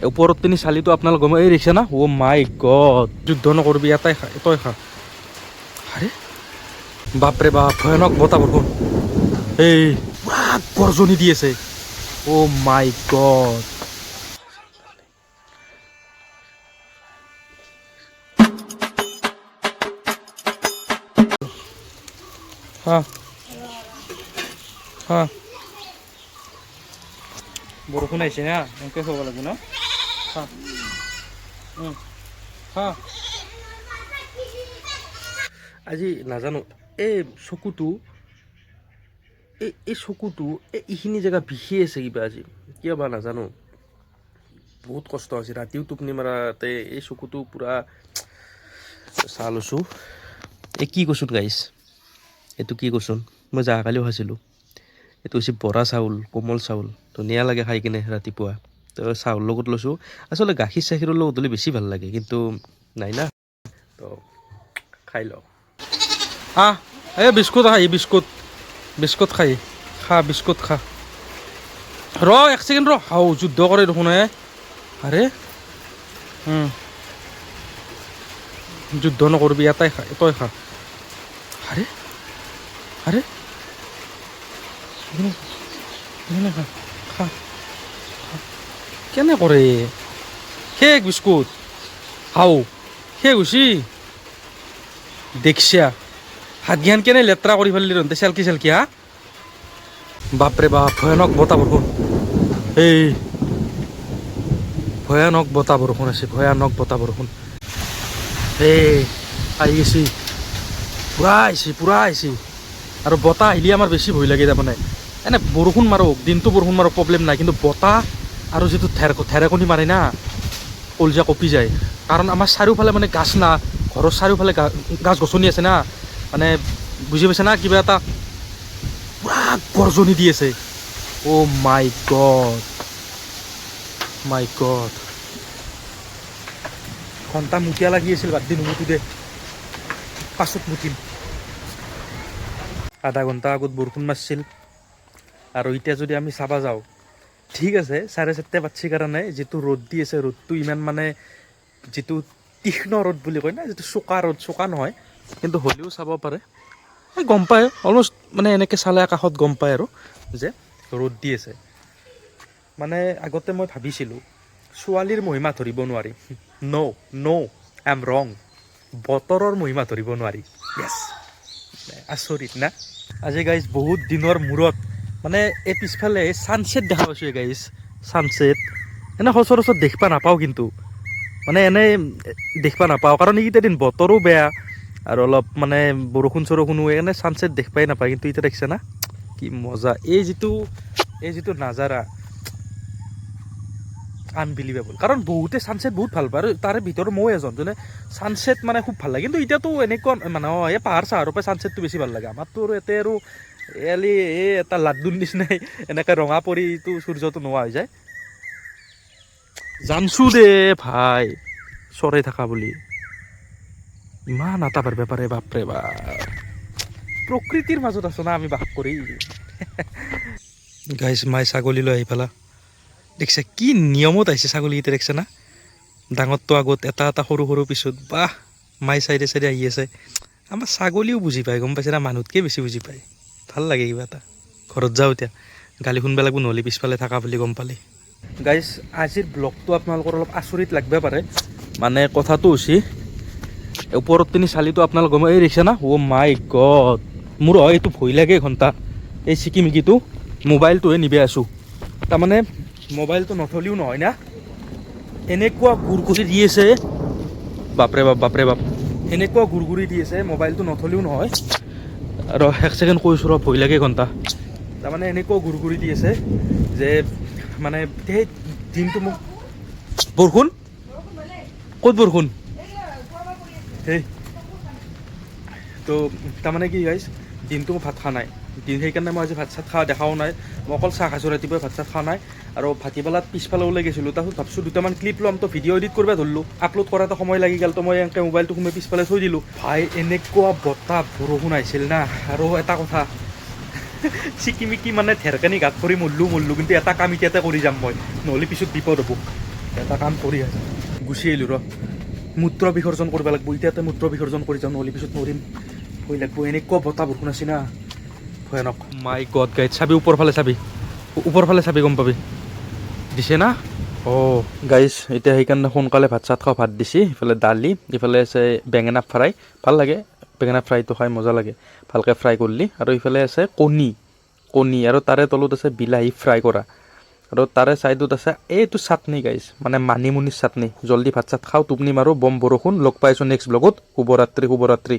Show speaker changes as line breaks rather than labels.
ওপৰত তিনি চালিটো আপোনালোক গম এই দেখিছে না। অ' মাই গড, যুদ্ধ নকৰিবি, এটাই খা, তই খা। আৰে বাপৰে বাপ, ভয়ানক বতাহ বৰষুণ, এই পুৰা গৰ্জনি দি আছে। অ' মাই গড। হা হা, বৰষুণ আহিছে না, এনেকৈ থ'ব লাগিব ন। হা হা, আজি নাজানো, এই চকুটো, এই চকুটো, এই এইখিনি জেগা বিষি আছে কিবা আজি, কিয় বা নাজানো। বহুত কষ্ট হৈছে, ৰাতিও টোপনি মাৰাতে এই চকুটো পূৰা চাহ লৈছোঁ। এই কি কচোন গাইছ, এইটো কি কচোন? মই যোৱাকালিও খাইছিলোঁ। এইটো হৈছে বৰা চাউল, কোমল চাউল, ধুনীয়া লাগে খাই কিনে ৰাতিপুৱা। তো চাউল লগত লৈছোঁ, আচলতে গাখীৰ চাখীৰৰ লগত হ'লে বেছি ভাল লাগে, কিন্তু নাই না, তো খাই লওঁ। আহ, এই বিস্কুট খাই, বিস্কুট, বিস্কুট খাই খা, বিস্কুট খা। ৰ এক ছেকেণ্ড ৰ, হাও যুদ্ধ কৰে দেখোন এ। আৰে যুদ্ধ নকৰিবি, এটাই খা, তই খা। আৰে আৰে, খা খা, কেনে কৰে শেষ বিস্কুট। হাও শেষ হৈছি, দেখছা হাতগিহান কেনে লেতেৰা কৰি পেলালি ৰন্তে, চেলকি চেলকি। হা বাপৰে বাপ, ভয়ানক বতাহ বৰষুণ, এই ভয়ানক বতাহ বৰষুণ আছে, ভয়ানক বতাহ বৰষুণ। এই আহি গেছি, পূৰা আহিছে, পূৰা আহিছে। আৰু বতাহ আহিলে আমাৰ বেছি ভয় লাগে তাৰমানে। এনে বৰষুণ মাৰক, দিনটো বৰষুণ মাৰক, প্ৰব্লেম নাই, কিন্তু বতাহ আৰু যিটো ঢেৰেকনি মাৰে না, কলজা কঁপি যায়। কাৰণ আমাৰ চাৰিওফালে মানে গাছ না, ঘৰৰ চাৰিওফালে গাছ গছনি আছে না, মানে বুজি পাইছে না, কিবা এটা পূৰা গৰ্জনি দি আছে। অ' মাই গড, মাই গড। ঘণ্টা মুটীয়া লাগি আছিল, বাদ দি নুমুতো দে, পাছত মুতিম। আধা ঘণ্টা আগত বৰষুণ মাৰছিল, আৰু এতিয়া যদি আমি চাবা যাওঁ, ঠিক আছে 4:30 বাজছি কাৰণে যিটো ৰ'দ দি আছে, ৰ'দটো ইমান মানে যিটো তীক্ষ্ণ ৰ'দ বুলি কয় না, যিটো চোকা ৰ'দ, চোকা নহয় কিন্তু হ'লেও চাব পাৰে, এই গম পায় অলমষ্ট, মানে এনেকৈ চালে আকাশত গম পায় আৰু যে ৰ'দ দি আছে। মানে আগতে মই ভাবিছিলোঁ ছোৱালীৰ মহিমা ধৰিব নোৱাৰি, ন' ন' I am ৰং, বতৰৰ মহিমা ধৰিব নোৱাৰি। য়েছ, আচৰিত না। আজি গাইজ বহুত দিনৰ মূৰত মানে এই পিছফালে ছানছেট দেখা পাইছোঁ গাইজ, ছানছেট এনে সচৰাচৰ দেখিবা নাপাওঁ, কিন্তু মানে এনেই দেখিবা নাপাওঁ, কাৰণ এইকেইটা দিন বতৰো বেয়া আৰু অলপ মানে বৰষুণ চৰষুণো, এনে ছানছেট দেখিবাই নাপায়। কিন্তু এতিয়া দেখিছে না কি মজা, এই যিটো নাজাৰা আনবিলিভেবল। কাৰণ বহুতে ছানছেট বহুত ভাল পায়, আৰু তাৰে ভিতৰত ময়ো এজন যোনে ছানছেট মানে খুব ভাল লাগে। কিন্তু এতিয়াতো এনেকুৱা মানে এই পাহাৰ চাহাৰৰ পৰা ছানছেটটো বেছি ভাল লাগে। আমাৰতো আৰু ইয়াতে আৰু এলি এই এটা লাড্ডুৰ নিচিনাই এনেকৈ ৰঙা পৰিটো সূৰ্যটো নোহোৱা হৈ যায়। জানছো দে ভাই চৰাই থকা বুলি, ইমান আটা পাৰিব পাৰে, বাপৰে বাপ। প্ৰকৃতিৰ মাজত আছো না আমি বাস কৰি। গাইছ মাই ছাগলী লৈ আহি পেলা দেখিছে কি নিয়মত আহিছে ছাগলীকেইটা, দেখিছে না, ডাঙৰটো আগত, এটা এটা সৰু সৰু পিছত। বাহ, মাই চাইডে চাইডে আহি আছে। আমাৰ ছাগলীও বুজি পায়, গম পাইছে না, মানুহতকৈ বেছি বুজি পায়। ভাল লাগে কিবা এটা। ঘৰত যাওঁ এতিয়া, গালি শুনব লাগিব নহ'লে পিছফালে থাকা বুলি গম পালে। গাইজ আজিৰ ব্লগটো আপোনালোকৰ অলপ আচৰিত লাগব পাৰে, মানে কথাটো হৈছে ওপৰত তিনি চালিটো আপোনালোক গম এই দেখিছে না। অ' মাই গড, মোৰ হয় এইটো ভয় লাগে ঘণ্টা, এই চিকিমিকিটো। মোবাইলটোহে নিবে আছোঁ, তাৰমানে মোবাইলটো নথলিও নহয় না, এনেকুৱা গুৰগুৰি দি আছে, বাপৰে বাপ, বাপৰে বাপ, এনেকুৱা গুৰগুৰি দি আছে, মোবাইলটো নথলিও নহয়। আৰু এক ছেকেণ্ড কৈছোঁ ৰ, ভয় লাগে ঘণ্টা। তাৰমানে এনেকুৱা গুৰগুৰি দি আছে যে মানে সেই দিনটো মোক বৰষুণ, ক'ত বৰষুণ সেই তো তাৰমানে কি গাইছ, দিনটো মই ভাত খোৱা নাই দিন, সেইকাৰণে মই আজি ভাত চাত খোৱা দেখাও নাই। মই অকল চাহ খাইছোঁ ৰাতিপুৱা, ভাত চাত খোৱা নাই। আৰু ভাটিবেলাত পিছফালে ওলাই গৈছিলোঁ, তাৰপিছত ভাবছোঁ দুটামান ক্লিপ ল'ম, তো ভিডিঅ' এডিট কৰিব ধৰিলোঁ, আপলোড কৰাতে সময় লাগি গ'ল, তো মই এনেকৈ মোবাইলটো সোমাই পিছফালে থৈ দিলোঁ। ভাই এনেকুৱা বতাহ বৰষুণ আহিছিল না। আৰু এটা কথা, চিকিমিকি মানে ঢেৰকানি গাত পৰি মৰলো মৰলো, কিন্তু এটা কাম এতিয়াতে কৰি যাম মই, নহ'লে পিছত বিপদ হ'ব। এটা কাম কৰি আছে, গুচি আহিলোঁ ৰ। মূত্ৰ বিসৰ্জন কৰিব লাগিব। এতিয়াতে মূত্ৰ বিসৰ্জন কৰি যাওঁ, নহ'লে পিছত মৰিম। ভয় লাগিব, এনেকুৱা বতাহ বৰষুণ আছে না, ভয়ানক। মাই গড গাইজ, চাবি, ওপৰ ফালে চাবি, ওপৰ ফালে চাবি, গম পাবি। দিছে না? অ' গাইজ, এতিয়া সেইকাৰণে সোনকালে ভাত চাত খাওঁ। ভাত দিছে, ইফালে দালি, ইফালে আছে বেঙেনা ফ্ৰাই। ভাল লাগে বেঙেনা ফ্ৰাইটো খাই, মজা লাগে ভালকৈ ফ্ৰাই কৰিলি। আৰু ইফালে আছে কণী, কণী আৰু তাৰে তলত আছে বিলাহী ফ্ৰাই কৰা আৰু তাৰে ছাইডত আছে এইটো চাটনি গাইজ, মানে মানিমুনিৰ চাটনি। জল্দি ভাত চাত খাওঁ, টোপনি মাৰোঁ। বম বৰষুণ। লগ পাইছোঁ নেক্সট ব্লগত। শুভৰাত্ৰি, শুভৰাত্ৰি।